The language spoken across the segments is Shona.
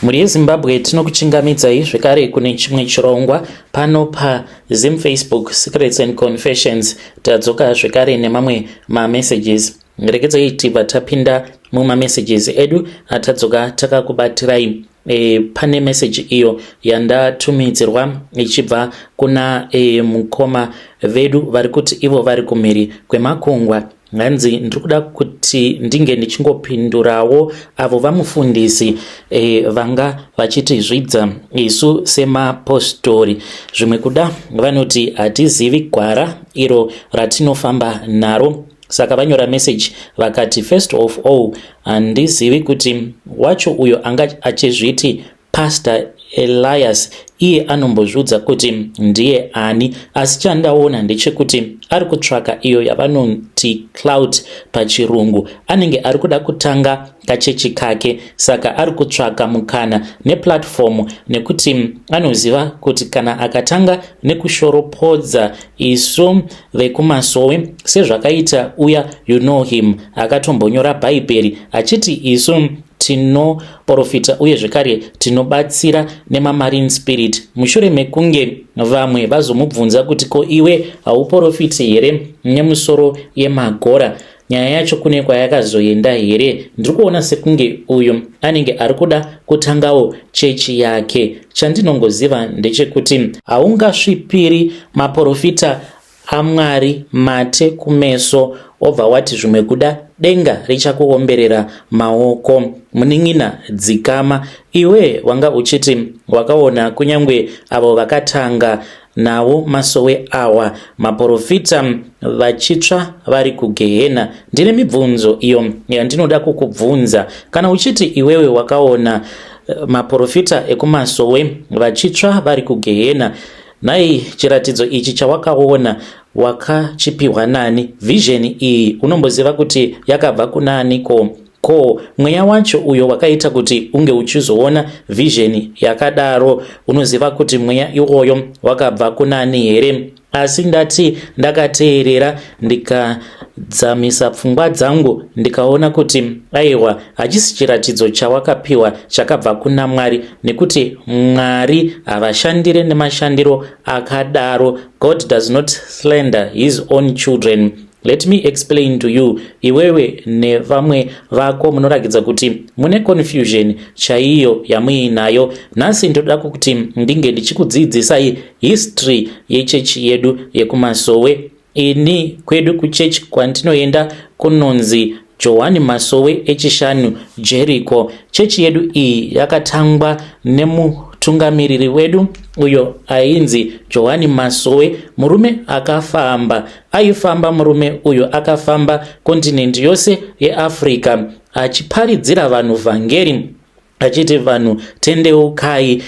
Mhuri yeZimbabwe, tinokuchingamidzai zvekare kune chimwe chirongwa pano paZim Facebook Secrets and Confessions. Tadzoka zvekare nemamwe mamessages. Regedzai tibva tapinda mumamessages edu atadzoka takakubatirai. Pane message iyo yandatumidzirwa ichibva kuna mukoma vedu vari kuti ivo vari kumhiri kwemakungwa. Hanzi ndiri kuda kuti ndinge ndichingopindurawo avo vamufundisi vanga vachitizvidza isu semapostori. Zvimwe kuda vanoti hatizivi gwara iro ratinofamba naro. Saka vanyora message vakati, "First of all, handizivi kuti wacho uyo anga achizviti Pastor Elias iye anombozviudza kuti ndiye ani, asi chandaona ndechekuti ari kutsvaka iyo yavanoti clout pachirungu. Anenge ari kuda kutanga kachechi kake, saka ari kutsvaka mukana neplatform, nekuti anoziva kuti kana akatanga nekushoropodza isu vekumasowe, sezvakaita uya, you know him, akatombonyora Bhaibheri achiti isu tinoprofita uye zvekare tinobatsira nemamarine spirit, mushure mekunge vamwe vazomubvunza kuti, 'Ko iwe hauprofiti here nemusoro yemagora?' Nyaya yacho kune kwayakazoenda here? Ndiri kuona sekunge uyu anenge ari kuda kutangawo chechi yake. Chandinongoziva ndechekuti haungasvipiri maprofita aMwari mate kumeso obva wati zvimwe kuda denga richakuomberera maoko. Munin'ina, dzikama iwe. Wanga uchiti wakaona kunyange avo vakatanga nawo masowe awa, maprofita, vachitsva vari kugehena. Ndine mibvunzo iyo yandinoda kukubvunza. Kana uchiti iwewe wakaona maprofita ekumasowe vachitsva vari kugehena, nhai, chiratidzo ichi chawakaona wakachipiwa nani? Vision iyi unomboziva kuti yakabva kunani? Ko mweya wacho uyo wakaita kuti unge uchizoona vision yakadaro, unoziva kuti mweya iwoyo wakabva kunani here? Asi ndati ndakateerera, ndikadzamisa pfungwa dzangu, ndikaona kuti aiwa, hachisi chiratidzo chawakapiwa chakabva kuna Mwari, nekuti Mwari havashandire nemashandiro akadaro. God does not slander his own children. Let me explain to you. Iwewe nevamwe vako munorakidza kuti mune confusion chaiyo yamuinayo. Nhasi ndoda kuti ndinge ndichikudzidzisai history yechechi yedu yekumasowe. Ini kwedu kuchechi kwandinoenda kunonzi Johani Masowe eChishanu Jericho. Chechi yedu iyi yakatangwa nemutungamiriri wedu uyo ainzi Johani Masowe, murume akafamba, aifamba. Murume uyu akafamba continent yose yeAfrica achiparidzira vanhu vhangeri, achiti, 'Vanhu, tendeukai.'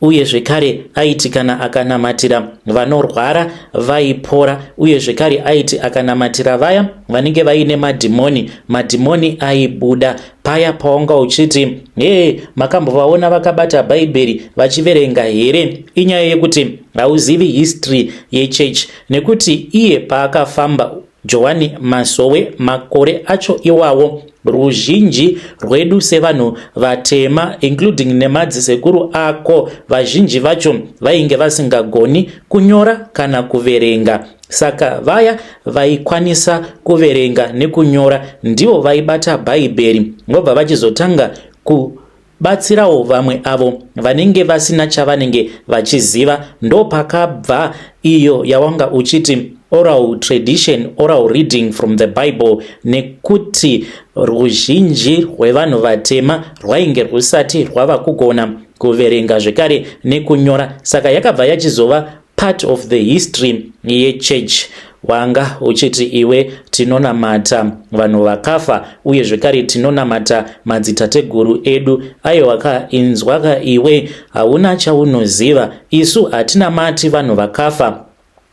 Uye zvekare aiti kana akanamatira vanorwara, vaipora. Uye zvekare aiti akanamatira vaya vanenge vaine madhimoni, madhimoni aibuda. Paya paunga uchiti, 'Hee, makambovaona vakabata Bhaibheri vachiverenga here?' Inyaya yekuti hauzivi history yechechi, nekuti iye paakafamba Johani Masowe, makore acho iwawo, ruzhinji rwedu sevanhu vatema, including nemadzisekuru ako, vazhinji vacho vainge vasingagoni kunyora kana kuverenga. Saka vaya vaikwanisa kuverenga nekunyora ndivo vaibata Bhaibheri, vobva vachizotanga kubatsirawo vamwe avo vanenge vasina chavanenge vachiziva. Ndopakabva iyo yawanga uchiti oral tradition, oral reading from the Bible, nekuti ruzhinji rwevanhu vatema rwainge rwusati rwava kugona kuverenga zvekare nekunyora. Saka yakabva yachizova part of the history yechurch. Wanga uchiti iwe tinonamata vanhu vakafa uye zvekare tinonamata madzitateguru edu. Aiwa ka, inzwa ka iwe, hauna chaunoziva. Isu hatinamati vanhu vakafa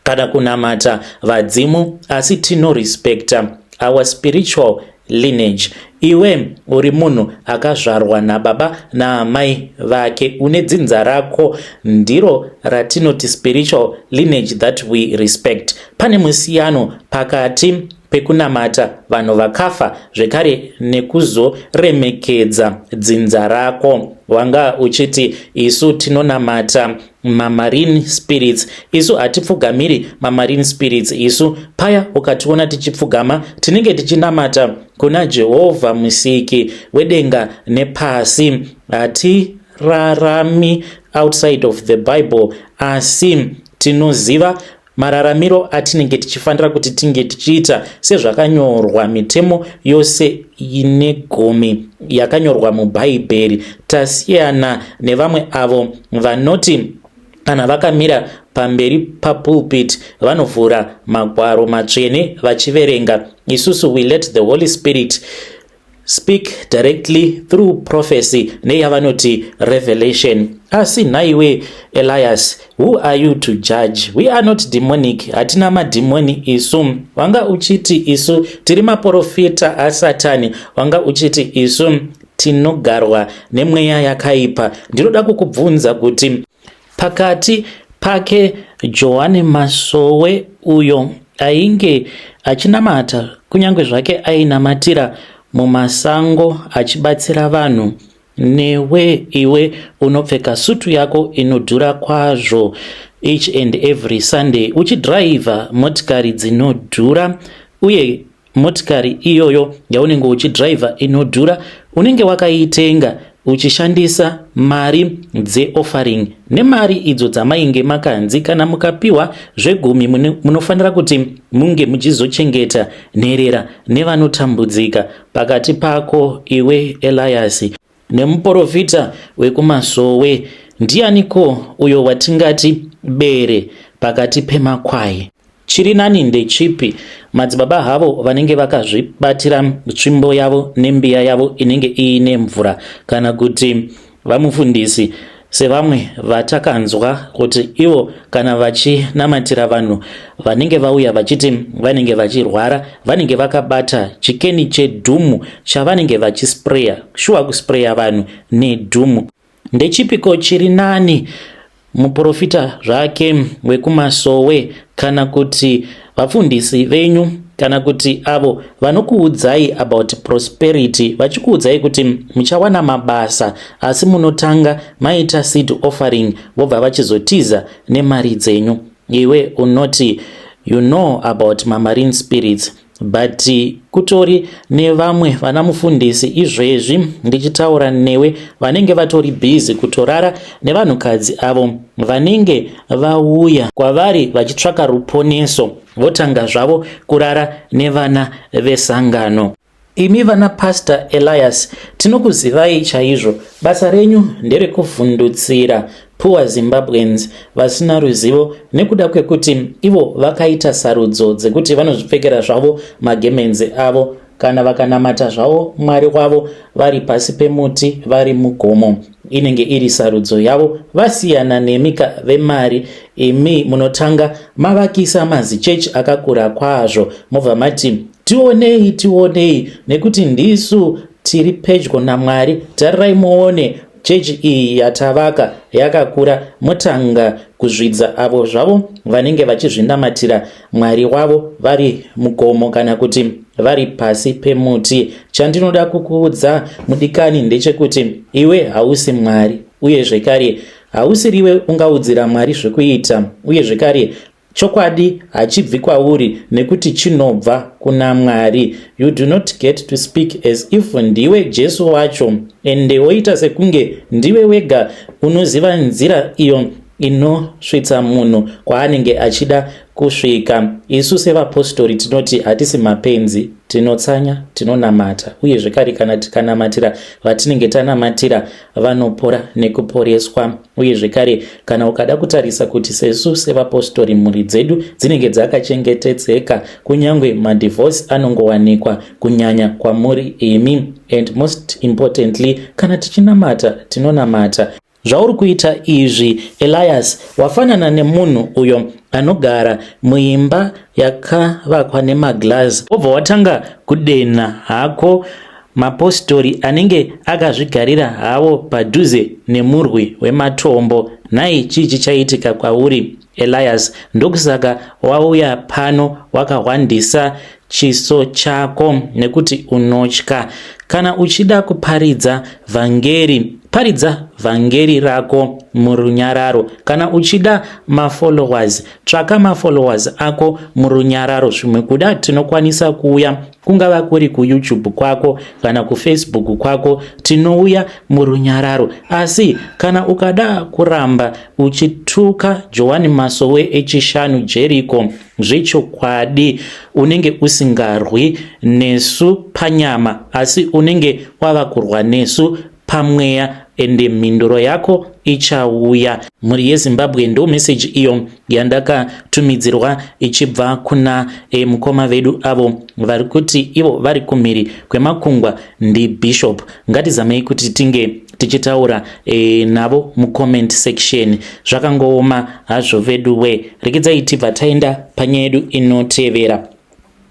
kana kunamata vadzimu, asi tinorespecta our spiritual lineage. Iwe uri munhu akazvarwa nababa naamai vake, une dzinza rako, ndiro ratinoti spiritual lineage that we respect. Pane musiyano pakati. pekunamata vanhu vakafa zvekare nekuzoremekedza dzinza rako. Wanga uchiti isu tinonamata mamarine spirits, isu hatipfugamiri mamarine spirits. Isu paya ukationa tichipfugama tinenge tichinamata kuna Jehovha Musiki wedenga nepasi. Hatirarami outside of the Bible, asi tinoziva mararamiro atinenge tichifanira kuti tinge tichiita sezvakanyorwa mitemo yose ine gumi yakanyorwa muBhaibheri. Tasiyana nevamwe avo vanoti kana vakamira pamberi papulpit vanovhura magwaro matsvene vachiverenga. Isusu we let the Holy Spirit speak directly through prophecy neyavanoti revelation. Asi nhaiwe Elias, who are you to judge? We are not demonic, hatina madhimoni isu. Wanga uchiti isu tiri maprofita aSatani, wanga uchiti isu tinogarwa nemweya yakaipa. Ndinoda kukubvunza kuti pakati pake Johane Masowe uyo ainge achinamata, kunyange zvake ainamatira mumasango achibatsira vanhu, newe iwe unopfeka sutu yako inodhura kwazvo each and every Sunday, uchidhiraivha motikari dzinodhura, uye motikari iyoyo yaunenge uchidhiraivha inodhura unenge wakaitenga uchishandisa mari dzeoffering nemari idzo dzamainge makanzi kana mukapiwa zvegumi munofanira kuti munge muchizochengeta nherera nevanotambudzika. Pakati pako iwe Elias nemuprofita wekumasowe, ndianiko uyo watingati bere pakati pemakwai? Chiri nani ndechipi? Madzibaba havo vanenge vakazvibatira tsvimbo yavo nembiya yavo inenge iine mvura, kana kuti vamufundisi sevamwe vatakanzwa kuti ivo kana vachinamatira vanhu vanenge vauya vachiti vanenge vachirwara, vanenge vakabata chikeni chedhumu chavanenge vachispreya, shuwa kuspreya vanhu nedhumu. Ndechipiko chiri nani, muprofita zvake wekumasowe kana kuti vafundisi venyu, kana kuti avo vanokuudzai about prosperity, vachikuudzai kuti muchawana mabasa asi munotanga maita seed offering, vobva vachizotiza nemari dzenyu? Iwe unoti you know about mamarine spirits, but kutori nevamwe vana mufundisi izvezvi ndichitaura newe vanenge vatori busy kutorara nevanhukadzi avo vanenge vauya kwavari vachitsvaka ruponeso, votanga zvavo kurara nevana vesangano. Imi vana Pastor Elias, tinokuzivai chaizvo. Basa renyu nderekuvhundutsira poor Zimbabweans vasina ruzivo, nekuda kwekuti ivo vakaita sarudzo dzekuti vanozvipfekera zvavo magemenzi avo, kana vakanamata zvavo Mwari wavo vari pasi pemuti, vari mugomo, inenge iri sarudzo yavo. Vasiyana nemika vemari. Imi munotanga mavakisa mazichechi akakura kwazvo, mobva mati, "Tionei, tionei, nekuti ndisu tiri pedyo naMwari. Tarirai muone chechi iyi yatavaka yakakura." Motanga kuzvidza avo zvavo vanenge vachizvinamatira Mwari wavo vari mugomo kana kuti vari pasi pemuti. Chandinoda kukuudza, mudikani, ndechekuti iwe hausi Mwari, uye zvekare hausiriwe ungaudzira Mwari zvekuita, uye zvekare chokwadi hachibvi kwauri nekuti chinobva kuna Mwari. You do not get to speak as if ndiwe Jesu wacho, ende woita sekunge ndiwe wega unoziva nzira iyo inosvitsa munhu kwaanenge achida kusvika. Isu sevapostori tinoti hatisi mapenzi, tinotsanya, tinonamata, uye zvekare kana tikanamatira vatinenge tanamatira vanopora nekuporeswa. Uye zvekare kana ukada kutarisa kuti sesu sevapostori mhuri dzedu dzinenge dzakachengetedzeka, kunyange madivorce anongowanikwa kunyanya kwamuri imi. And most importantly, kana tichinamata tinonamata. Zvauri kuita izvi, Elias, wafanana nemunhu uyo anogara muimba yakavakwa nemaglazi, wobva watanga kudenha hako mapostori anenge akazvigarira hawo padhuze nemurwi wematombo. Nhai, chii chichaitika kwauri? Elias. Ndokusaka wauya pano wakahwandisa chiso chako nekuti unotya. Kana uchida kuparidza vhangeri, paridza vhangeri rako murunyararo. Kana uchida mafollowers, tsvaka mafollowers ako murunyararo. Zvimwe kuda tinokwanisa kuuya kungava kuri kuYouTube kwako kana kuFacebook kwako, tinouya murunyararo. Asi kana ukada kuramba uchituka Johani Masowe echishanu Jericho zvechokwadi unenge usingarwi nesu panyama, asi unenge wava kurwa nesu pamweya, ende mhinduro yako ichauya. Mhuri yeZimbabwe, ndo meseji iyo yandakatumidzirwa ichibva kuna mukoma vedu avo vari kuti ivo vari kumhiri kwemakungwa, ndiBishop. Ngatizamei kuti tinge tichitaura navo mucomment section. Zvakangooma hazvo vedu we. Rekedzai tibva taenda panyaya yedu inotevera.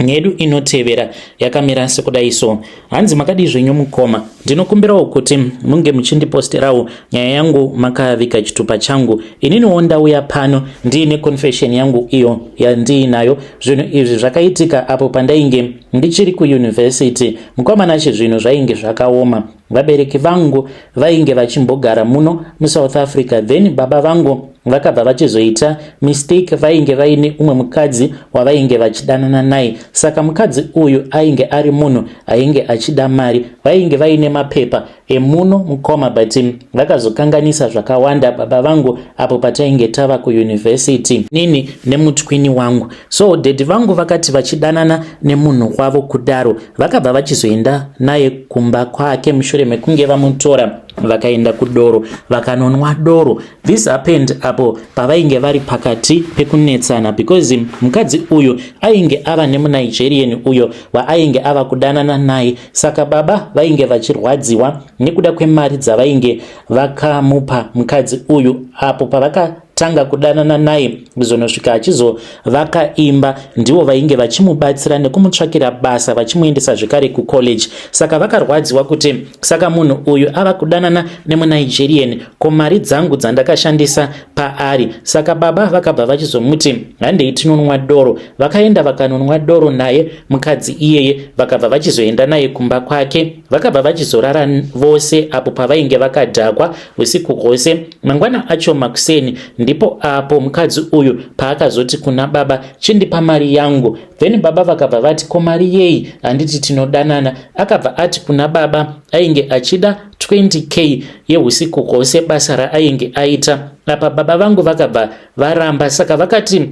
Nyaya yedu inotevera yakamira sekudai so. Hanzi, "Makadii zvenyu mukoma? Ndinokumbirawo kuti munge muchindiposterawo nyaya yangu makaviga chitupa changu. Ininiwo ndauya pano ndiine confession yangu iyo yandiinayo. Zvinhu izvi zvakaitika apo pandainge ndichiri kuyunivhesiti. Mukoma Nashe, zvinhu zvainge zvakaoma. Vabereki vangu vainge vachimbogara muno muSouth Africa, then baba vangu vakabva vachizoita mistake. Vainge vaine umwe mukadzi wavainge vachidanana naye. Saka mukadzi uyu ainge ari munhu ainge achida mari. Vainge vaine mapepa emuno, mukoma, but vakazokanganisa zvakawanda baba vangu apo patainge tava kuyunivhesiti, nini nemutwini wangu. So daddy vangu vakati vachidanana nemunhu wavo kudaro, vakabva vachizoenda naye kumba kwake. Mushure mekunge vamutora, vakaenda kudoro, vakanonwa doro. This happened apo pavainge vari pakati pekunetsana, because mukadzi uyu ainge ava nemuNigerian uyo waainge ava kudanana naye. Saka baba vainge vachirwadziwa nekuda kwemari dzavainge vakamupa mukadzi uyu apo pavakatanga kudanana naye kuzonosvika achizovaka imba. Ndivo vainge vachimubatsira nekumutsvakira basa, vachimuendesa zvekare kucollege. Saka vakarwadziwa kuti saka munhu uyu ava kudanana nemuNigerian, ko mari dzangu dzandakashandisa paari? Saka baba vakabva vachizomuti, 'Handei tinonwa doro.' Vakaenda vakanonwa doro naye mukadzi iyeye. Vakabva vachizoenda naye kumba kwake, vakabva vachizorara vose apo pavainge vakadhakwa usiku hwose. Mangwana acho makuseni ndipo apo mukadzi uyu paakazoti kuna baba, 'Chindipa mari yangu.' Then baba vakabva vati, 'Ko mari yei? Handiti tinodanana?' Akabva ati kuna baba ainge achida 20K yeusiku hwose basa raainge aita. Apa baba vangu vakabva varamba. Saka vakati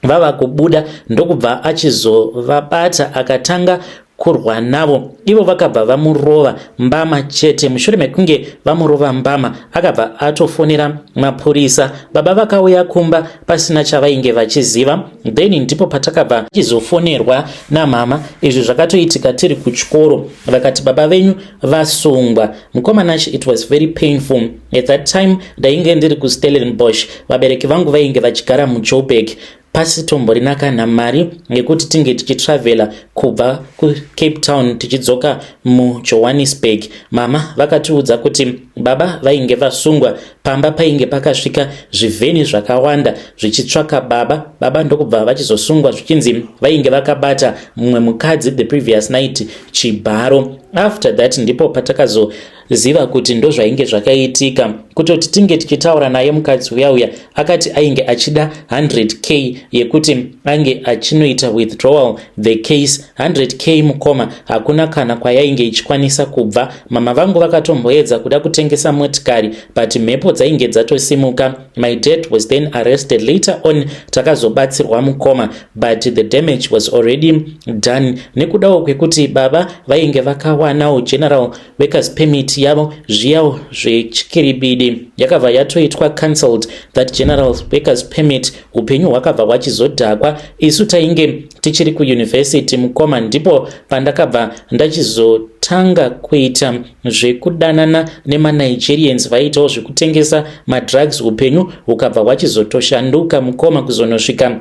vava kubuda, ndokubva achizovabata, akatanga kurwa navo. Ivo vakabva vamurova mbama chete. Mushure mekunge vamurova mbama, akabva atofonera mapurisa. Baba vakauya kumba pasina chavainge vachiziva. Then ndipo patakabva tichizofonerwa namama. Izvi zvakatoitika tiri kuchikoro. Vakati baba venyu vasungwa. Mukoma Nashe, it was very painful. At that time ndainge ndiri kuStellenbosch, vabereki vangu vainge vachigara muJoburg. Pasitomborina kana mari yekuti tinge tichitravhela kubva kuCape Town tichidzoka muJohannesburg. Mama vakatiudza kuti baba vainge vasungwa. Pamba painge pakasvika zvivheni zvakawanda zvichitsvaka baba. Baba ndokubva vachizosungwa, zvichinzi vainge vakabata mumwe mukadzi the previous night chibharo. After that ndipo patakazoziva kuti ndozvainge zvakaitika. Kutoti tinge tichitaura naye mukadzi uya uya, akati ainge achida 100K yekuti ange achinoita withdrawal the case. 100K, mukoma, hakuna kana kwayainge ichikwanisa kubva. Mama vangu vakatomboedza kuda kutengesa motikari, but mhepo dzainge dzatosimuka. My dad was then arrested later on. Takazobatsirwa, mukoma, but the damage was already done, nekudawo kwekuti baba vainge vakawanawo general workers permit yavo zviyawo zvechikiribidi. Yakabva yatoitwa cancelled, that general workers permit. Upenyu hwakabva hwachizodhakwa. Isu tainge tichiri kuyunivhesiti, mukoma. Ndipo pandakabva ndachizotanga kuita zvekudanana nemaNigerians vaiitawo zvekutengesa madrugs. Upenyu hukabva hwachizotoshanduka, mukoma, kuzonosvika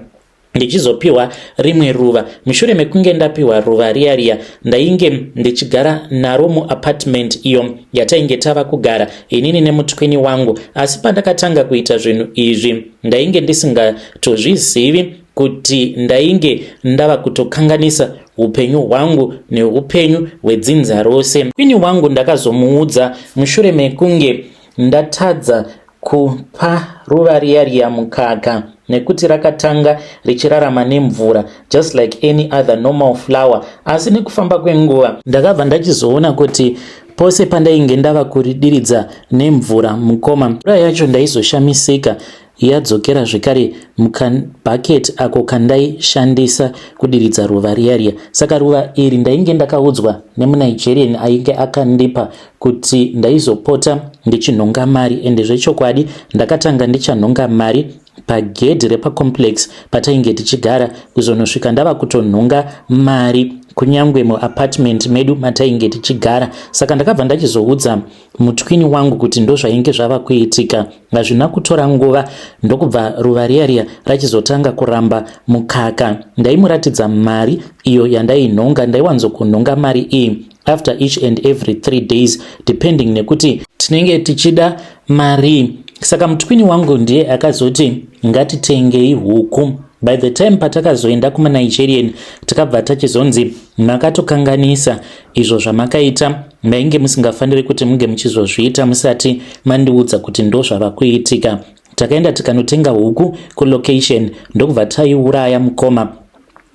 Ndichizopiwa rimwe ruva. Mushure mekunge ndapiwa ruva riya riya, ndainge ndichigara naro muapartment iyo yatainge tava kugara inini nemutwini wangu. Asi pandakatanga kuita zvinhu izvi, ndainge ndisingatozvizivi kuti ndainge ndava kutokanganisa upenyu hwangu neupenyu hwedzinza rose. Twini wangu ndakazomuudza mushure mekunge ndatadza kupa ruva riya riya mukaka, nekuti rakatanga richirarama nemvura just like any other normal flower. Asi nekufamba kwenguva ndakabva ndachizoona kuti pose pandainge ndava kuridiridza nemvura, mukoma, mvura yacho ndaizoshamisika yadzokera zvekare mukabhaketi ako kandaishandisa kudiridza ruva riya riya. Saka ruva iri ndainge ndakaudzwa nemuNigerian ainge akandipa kuti ndaizopota ndichinhonga mari, ende zvechokwadi ndakatanga ndichanhonga mari pagedhi repacomplex patainge tichigara, kuzonosvika ndava kutonhonga mari kunyange muapartment medu matainge tichigara. Saka ndakabva ndachizoudza mutwini wangu kuti ndozvainge zvava kuitika. Hazvina kutora nguva, ndokubva ruva riya riya rachizotanga kuramba mukaka. Ndaimuratidza mari iyo yandainhonga. Ndaiwanzokunhonga mari iyi after each and every 3 days, depending nekuti tinenge tichida mari. Saka mutwini wangu ndiye akazoti ngatitengei huku. By the time patakazoenda kumaNigerian, takabva tachizonzi makatokanganisa izvo zvamakaita, mainge musingafaniri kuti munge muchizozviita musati mandiudza kuti ndo zvava kuitika. Takaenda tikanotenga huku kulocation, ndokubva taiuraya, mukoma,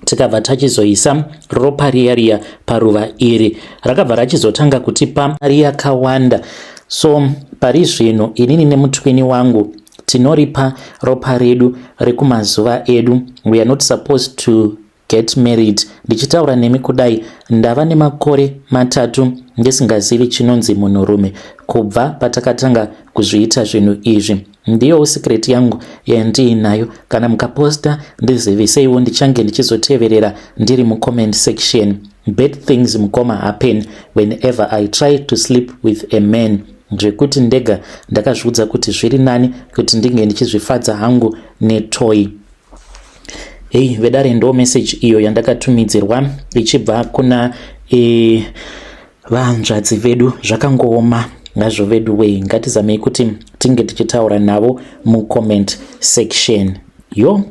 tikabva tachizoisa ropa riya riya paruva iri. Rakabva rachizotanga kutipa mari yakawanda. So pari zvino inini nemutwini wangu tinoripa ropa redu rekumazuva edu. We are not supposed to get married. Ndichitaura nemi kudai, ndava nemakore 3 ndisingazivi chinonzi munhurume kubva patakatanga kuzviita zvinhu izvi. Ndiyowo secret yangu yandiinayo. Kana mukaposta, ndiziviseiwo, ndichange ndichizoteverera ndiri mucomment section. Bad things, mukoma, happen whenever I try to sleep with a man, zvekuti ndega ndakazviudza kuti zviri nani kuti ndinge ndichizvifadza hangu netoy. Hei vedare, ndo message iyo yandakatumidzirwa ichibva kuna vanzvadzi vedu. Zvakangooma ngazvo vedu wei. Ngatizamei kuti tinge tichitaura navo mucomment section yo.